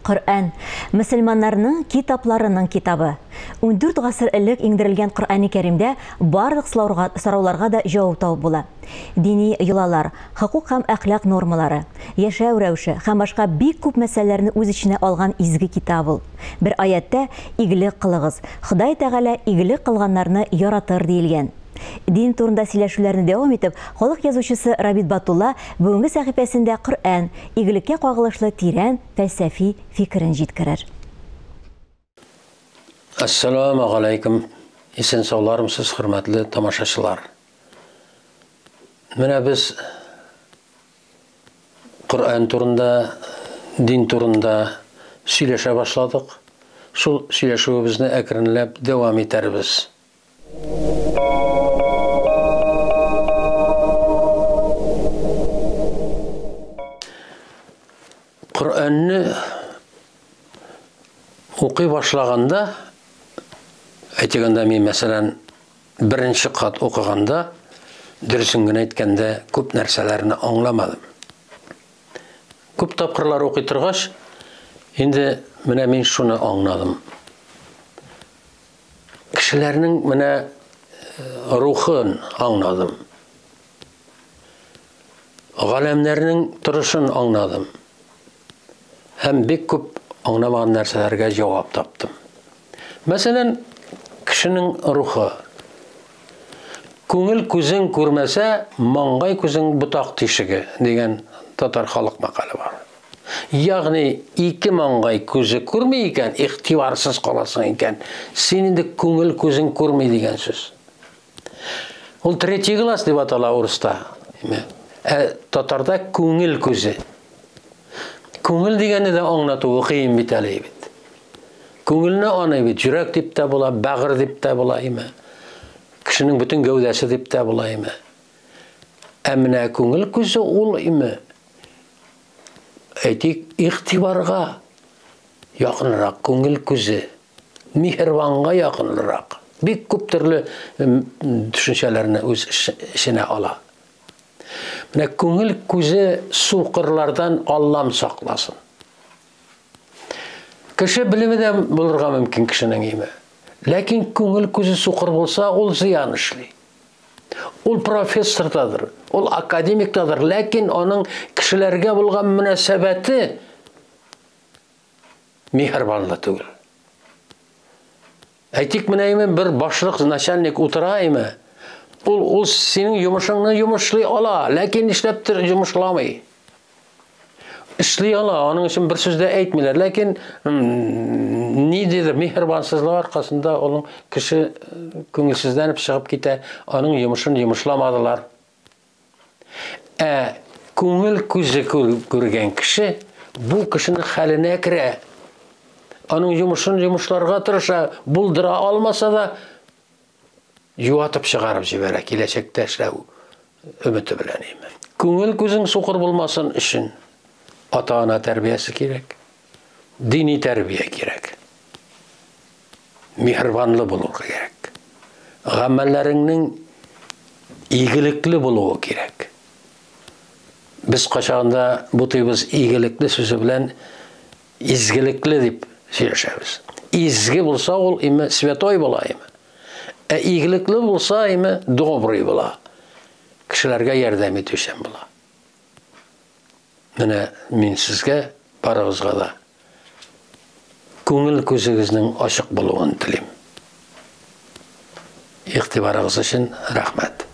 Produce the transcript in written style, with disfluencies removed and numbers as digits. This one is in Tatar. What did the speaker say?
Коръән, мөселманнарның китапларының китабы. 14 гасыр элек иңдерелгән Коръәни Кәримдә барлык сорауларга да җавап табып була. Дини йолалар, хокук һәм әхлак нормалары, яшәү рәвеше һәм башка бик күп мәсьәләләрне үз эченә алган изге китап ул. Бер аятьтә Игелек кылыгыз, Ходай Тәгалә игелек кылганнарны яратыр диелгән. Дин турында сөйләшүләрне дәвам итеп, халык язучысы Рабит Батулла бүгенге сәхифәсендә Коръән, игелеккә кагылышлы тирән фәлсәфи фикерен җиткерер. Әссәламегаләйкем, исән-саулармысыз, хөрмәтле тамашачылар. Менә без Коръән турында, дин турында сөйләшә башладык. Шул сөйләшүебезне әкренләп дәвам итәрбез. Коръәнне укый башлаганда, әйтик анда мин, мәсәлән, беренче кат укыганда, дөресен генә әйткәндә, күп нәрсәләрне аңламадым. Күп тапкырлар укый торгач, инде менә мин шуны аңладым. Кешеләрнең менә рухын аңладым. Галәмнәрнең торышын аңладым. Һәм бик күп аңламаган нәрсәләргә җавап таптым. Мәсәлән, кешенең рухы. Күңел күзең күрмәсә, маңгай күзең ботак тишеге дигән татар халык мәкале бар. Ягъни ике маңгай күзе күрми икән, игътибарсыз каласың икән, син инде күңел күзең күрми дигән сүз. Ул третий глаз дип атала урыста. Ә татарда күңел күзе. Күңел дигәнне дә аңлатуы кыен бит әле бит. Күңелне аны бит йөрәк дип тә була, бәгырь дип тә була име. Кешенең бөтен гәүдәсе дип тә була име. Ә менә күңел күзе ул име. Әйтик, игътибарга якынрак күңел күзе, миһербанга якынрак. Бик күп төрле төшенчәләрне үз эченә ала. Менә күңел күзе сукырлардан Аллам сакласын. Кеше белеме дә булырга мөмкин кешенең име. Ләкин күңел күзе сукыр булса, ул зыян эшли. Ул профессордадыр, ул академиктадыр, ләкин аның кешеләргә булган мөнәсәбәте миһербанлы түгел. Әйтик, менә име бер башлык, начальник утыра име, ул ул синең йомышыңны йомышлый ала, ләкин нишләптер йомышламый. Эшли ала, аның өчен бер сүз дә әйтмиләр, ләкин ниндидер миһербансызлык аркасында аның кеше күңелсезләнеп чыгып китә, аның йомышын йомышламадылар. Ә күңел күзе күргән кеше бу кешенең хәленә керә. Аның йомышын йомышларга тырыша, булдыра алмаса да, юатып чыгарып җибәрә киләчәктә эшләү өмете белән име. Күңел күзең сукыр булмасын өчен ата-ана тәрбиясе кирәк, дини тәрбия кирәк. Миһербанлы булырга кирәк. Гамәлләреңнең игелекле булуы кирәк. Без кайчагында бутыйбыз игелекле сүзе белән изгелекле дип сөйләшәбез. Изге булса ул име святой була име. Ә игелекле булса име добрый була. Кешеләргә ярдәм итүчән була. Менә мин сезгә барыгызга да күңел күзегезнең ачык булуын телим. Игътибарыгыз өчен рәхмәт.